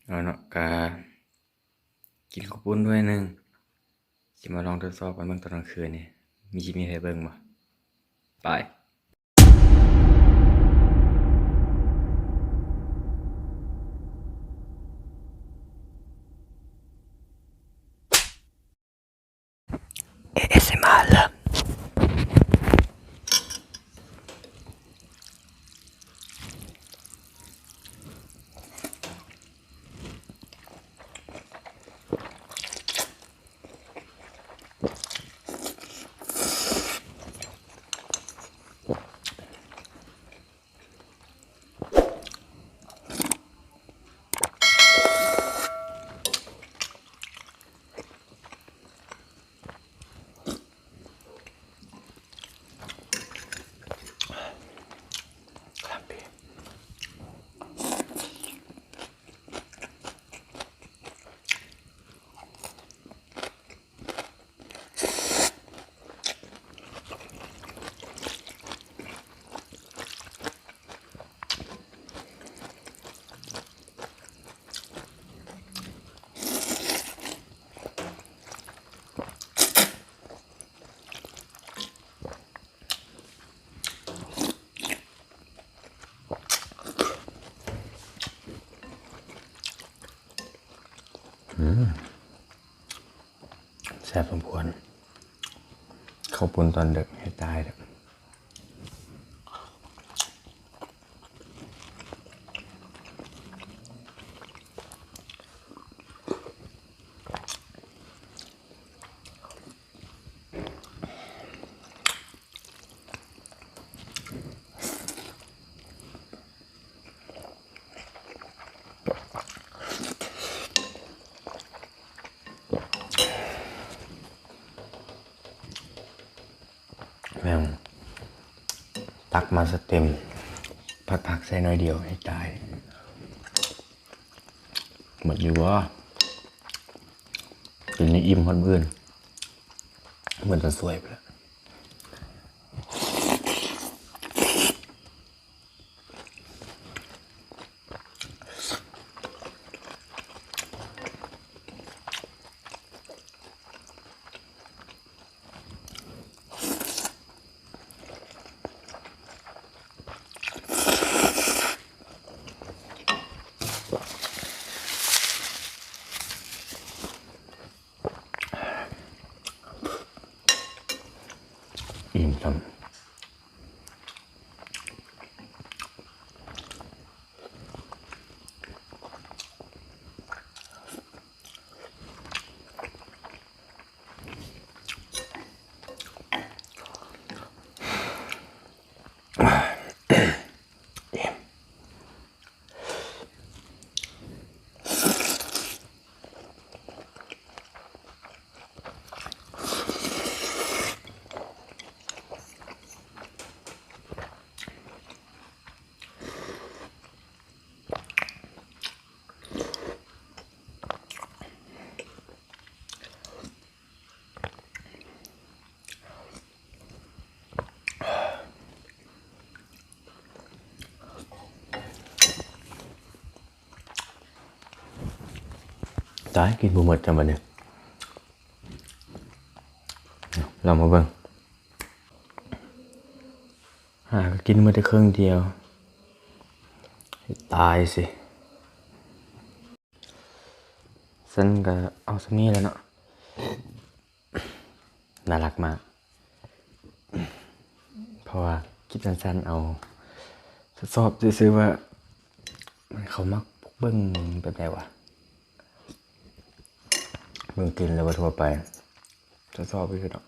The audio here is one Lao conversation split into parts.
ເອົາເນາະ ກະກິນເຂົ້າປຸ້ນຖ້ວຍໜຶ່ງ ຊິມາລອງທົດສອບກັນເບິ່ງຕອນກາງຄືນນີ້ ມີ ຊິມີໃຜເບິ່ງບໍ່? ໄປ. ASMR ເລີ່ມ. ອືມ ແຊບສົມຄວນ ເຂົ້າປຸ້ນຕອນເດິກໃຫ້ຕາຍເດີ. ແມ່ງ ຕັກມາສະເຕັມ ພັກໆໃສ່ໜ້ອຍດຽວໃຫ້ຕາຍ. ໝົດຢູ່ບໍ່? ກິນໃຫ້ອີ່ມຮອດມື້ອື່ນ ເໝືອນຕອນສວຍພຸ້ນລະ. ອີ່ມຊ້ຳ. ຕາຍ ກິນບໍ່ໝົດຈຳບັດນີ້ ລອງມາເບິ່ງ. ຫາກໍກິນໝົດແຕ່ເຄິ່ງດຽວ ຕາຍຊິ. ຊັ້ນກໍເອົາສ່ຳນີ້ແຫຼະເນາະ ໜ້າລັກມາກ ເພາະວ່າຄລິບສັ້ນໆ ເອົາທົດສອບຊື່ໆ ວ່າມັນ ເຂົາມັກເບິ່ງແບບໃດວະ ເບິ່ງກິນແລ້ວວ່າທົ່ວໄປ ຊົບໆ ຢູ່ເນາະ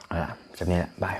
ເອົາລະ ສ່ຳນີ້ແຫຼະ ບາຍ.